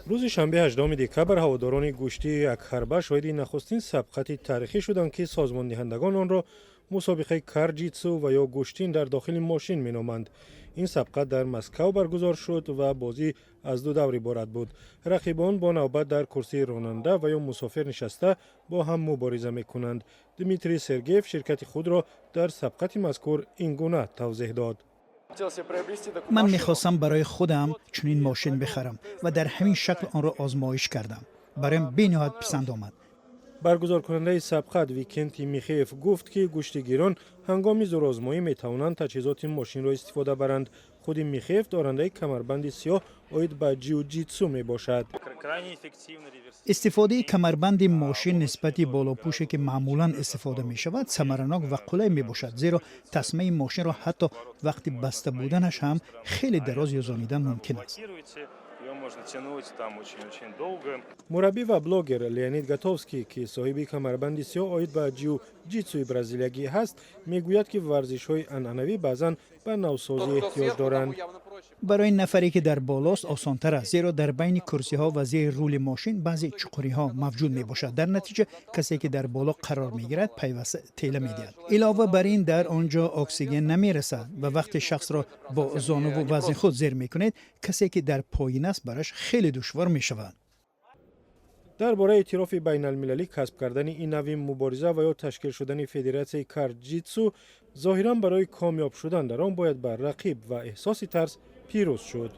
Рӯзи шанбе, 18 декабр, ҳаводорони гӯштии якҳарба шоҳиди нахустин сабқати таърихӣ шуданд, ки созмондиҳандагон онро мусобиқаи карҷитсу ва ё гӯштин дар дохили мошин меноманд. Ин сабқат дар Москав баргузор шуд ва бозӣ аз ду давр иборат буд. Рақибон бо навбат дар курсии ронанда ва ё мусофир нишаста, бо ҳам мубориза мекунанд. Дмитрий Сергеев ширкати худро дар сабқати мазкур ин гуна тавзеҳ дод. Ман мехостам барои худам чунин мошин бихарам ва дар ҳамин шакл онро озмоиш кардам. Бароям бениҳоят писанд омад. Баргузоркунандаи сабқат Викентий Михеев гуфт, ки гӯштигирон ҳангоми зӯрозмоӣ метавонанд таҷҳизоти мошинро истифода баранд. Худи Михеев дорандаи камарбанди сиёҳ оид ба ҷиу-ҷитсу мебошад. Истифодаи камарбанди мошин нисбати болопӯше, ки маъмулан истифода мешавад, самаранок ва қулай мебошад, зеро тасмаи мошинро ҳатто вақти баста буданаш ҳам хеле дароз юзонидан мумкин аст. Ее можно тянуть там очень-очень долго. Мураббӣ ва блогер Леонид Готовский, ки соҳиби камарбанди сиёҳ оид ба ҷиу-ҷитсуи бразилиягӣ ҳаст, мегӯяд, ки варзишҳои анъанавӣ баъзан ба навсозӣ эҳтиёҷ доранд. Барои нафаре, ки дар болост, осонтар аст, зеро дар байни курсиҳо ва зери рули мошин баъзе чуқуриҳо мавҷуд мебошад. Дар натиҷа касе, ки дар боло қарор мегирад, пайваста тела медиҳад. Илова бар ин, дар он ҷо оксиген намерасад ва вақте шахсро бо зонуву вазни худ зер мекунед, касе, ки дар поин аст, барояш хеле душвор мешавад. Дар бораи эътирофи байналмилалӣ касб кардани ин нави мубориза ва ё ташкил шудани федератсияи карҷитсу, зоҳиран барои комёб шудан дар он бояд бар рақиб ва эҳсоси тарс пирӯз шуд.